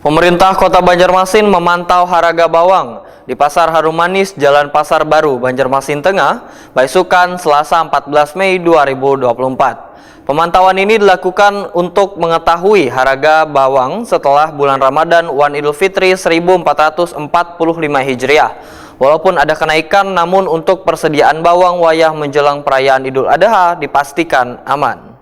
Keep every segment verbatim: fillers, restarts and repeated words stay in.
Pemerintah Kota Banjarmasin memantau haraga bawang di Pasar Harum Manis, Jalan Pasar Baru, Banjarmasin Tengah, baisukan Selasa empat belas Mei dua ribu dua puluh empat. Pemantauan ini dilakukan untuk mengetahui haraga bawang setelah bulan Ramadan wan Idul Fitri seribu empat ratus empat puluh lima Hijriah. Walaupun ada kenaikan, namun untuk persediaan bawang wayah menjelang perayaan Idul Adha dipastikan aman.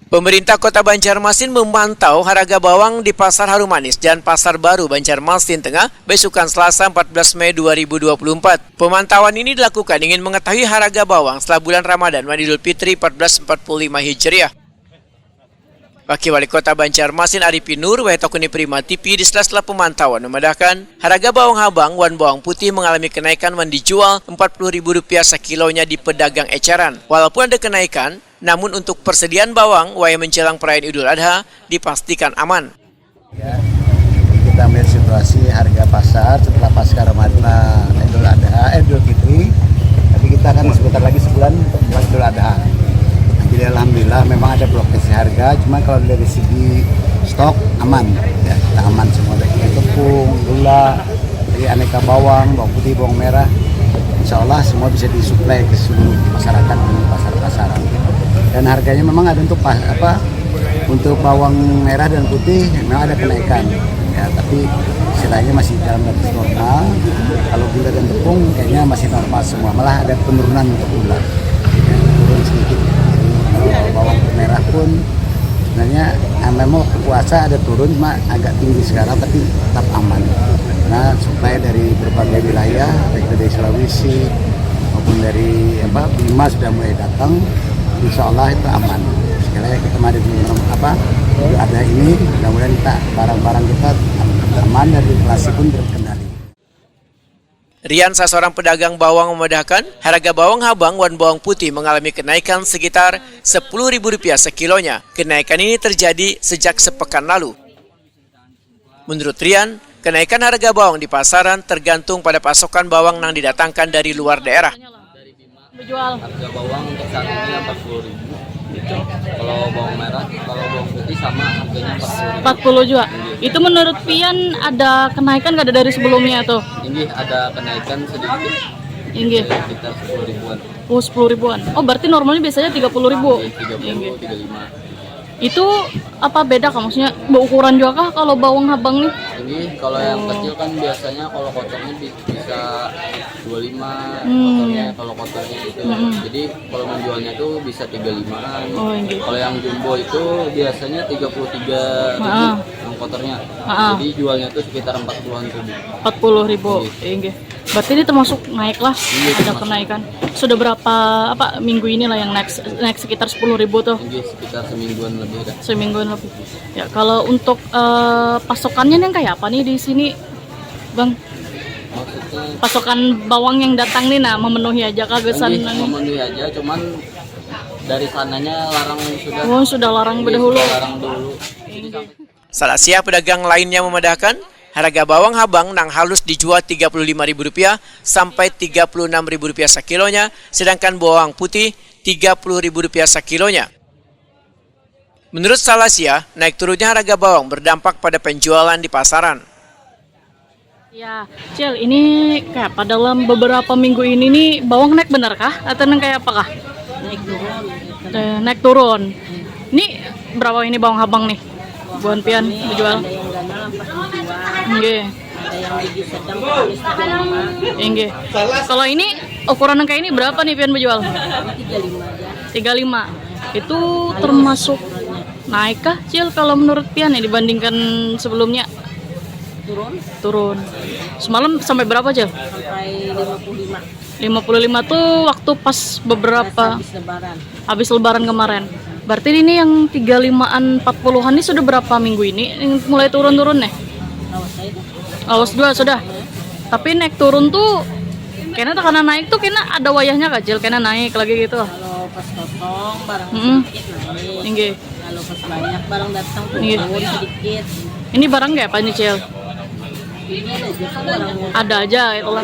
Pemerintah Kota Banjarmasin memantau haraga bawang di Pasar Harum Manis dan Pasar Baru, Banjarmasin Tengah, besukan Selasa empat belas Mei dua ribu dua puluh empat. Pemantauan ini dilakukan ingin mengetahui haraga bawang setelah bulan Ramadan wan Idul Fitri empat belas empat puluh lima Hijriah. Wakil Wali Kota Banjarmasin Arifin Nur, wayah takuni Prima T V di sela-sela pemantauan, memadahkan, haraga bawang habang wan bawang putih mengalami kenaikan wan dijual empat puluh ribu rupiah sakilonya di pedagang eceran. Walaupun ada kenaikan, namun untuk persediaan bawang wayah menjelang perayaan Idul Adha dipastikan aman. Ya, kita melihat situasi harga pasar setelah pasca Ramadan, Idul Adha, eh, Idul Fitri. Tapi kita kan sebentar lagi sebulan Idul Adha. Nah, jadi alhamdulillah memang ada fluktuasi harga, cuma kalau dari segi stok aman, ya, kita aman semua, baik itu tepung, gula, jadi aneka bawang, bawang putih, bawang merah. Insya Allah semua bisa disuplai ke seluruh masyarakat di pasar-pasaran. Dan harganya memang ada untuk pas, apa, untuk bawang merah dan putih memang ada kenaikan. Ya, tapi istilahnya masih dalam batas normal. Kalau gula dan tepung kayaknya masih normal semua. Malah ada penurunan untuk gula. Ya, turun sedikit. Jadi kalau bawang merah pun sebenarnya, ah, memang waktu puasa ada turun, cuma agak tinggi sekarang, tapi tetap aman. Karena supply dari berbagai wilayah, baik dari Sulawesi maupun dari, apa, Bima sudah mulai datang. Insya Allah itu aman. Sekali lagi kita mari dengan apa, ada ini, mudah-mudahan kita, barang-barang kita aman dan inflasi pun terkendali. Rian, saseorang pedagang bawang, memadahkan, haraga bawang habang wan bawang putih mengalami kenaikan sekitar sepuluh ribu rupiah sekilonya. Kenaikan ini terjadi sejak sepekan lalu. Menurut Rian, kenaikan harga bawang di pasaran tergantung pada pasokan bawang nang didatangkan dari luar daerah. Menjual. Harga bawang untuk saat ini empat puluh ribu. Kalau bawang merah, kalau bawang putih sama harganya empat puluh ribu. Empat puluh juga. Iya. Itu menurut pian ada kenaikan kada dari sebelumnya tuh? Ini ada kenaikan sedikit. Inggih. Sekitar sepuluh ribuan. Oh, sepuluh ribuan. Oh, berarti normalnya biasanya tiga puluh ribu. Iya, tiga puluh, tiga lima. Itu apa beda kah? Maksudnya, beukuran juga kah kalau bawang habang nih? Ini kalau yang kecil kan biasanya kalau kotornya bi-, bisa dua lima, hmm, kotornya, kalau kotornya itu. Hmm. Jadi kalau menjualnya tuh bisa tiga limaan. Oh, iya. Kalau yang jumbo itu biasanya tiga puluh tiga ribu, ah, yang kotornya. Ah. Jadi jualnya tuh sekitar empat puluhan ribu. Empat puluh ribu. Iya. Inggih. Berarti ini termasuk naik lah, iya, ada termasuk kenaikan. Sudah berapa, apa, minggu inilah yang naik, naik sekitar sepuluh ribu tuh? Inggih, sekitar semingguan lebih dah. Semingguan lebih. Ya, kalau untuk, eh, pasokannya nih kayak apa nih di sini, Bang? Maksudnya? Pasokan bawang yang datang nih, nah, memenuhi aja kah gasan ini? Memenuhi aja, cuman dari sananya larang sudah. Oh, sudah larang. Iya, berdahulu. Sudah larang dulu. Jadi, inggih. Salah sia pedagang lainnya memadahkan, harga bawang habang nang halus dijual tiga puluh lima ribu rupiah sampai tiga puluh enam ribu rupiah sakilonya, sedangkan bawang putih tiga puluh ribu rupiah sakilonya. Menurut salah sia, naik turunnya harga bawang berdampak pada penjualan di pasaran. Ya, Cil, ini kayak apa, dalam beberapa minggu ini nih bawang naik bener kah? Atau nang kayak apa kah? Naik turun. Eh, naik turun. Ini berapa ini bawang habang nih? Buan pian ini dijual? Ada yang ganal empat puluh dua. Nggih. Ada yang biji sedang empat puluh lima. Nggih. Kalau ini ukuran yang kayak ini berapa nih pian menjual? Tiga lima aja. Tiga lima. Itu termasuk naik kah, Cil, kalau menurut pian nih dibandingkan sebelumnya? Turun. Turun. Semalam sampai berapa, Cil? Sampai lima puluh lima. Lima puluh lima tuh waktu pas beberapa, pas habis Lebaran. Habis Lebaran kemarin. Berarti ini yang tiga limaan, empat puluhan ini sudah berapa minggu ini yang mulai turun-turun nih? Lawas aja tuh. Lawas dua sudah. Tapi naik turun tuh, kena tekana naik tuh, kena ada wayahnya kah, Cil? Kena naik lagi gitu. Kalau pas kosong, barang, mm-mm, sedikit naik. Inggih. Kalau pas banyak barang datang, iya, turun sedikit. Ini barang kayak apa nih, Cil? Ini ada aja sih barang. Ada aja, itulah.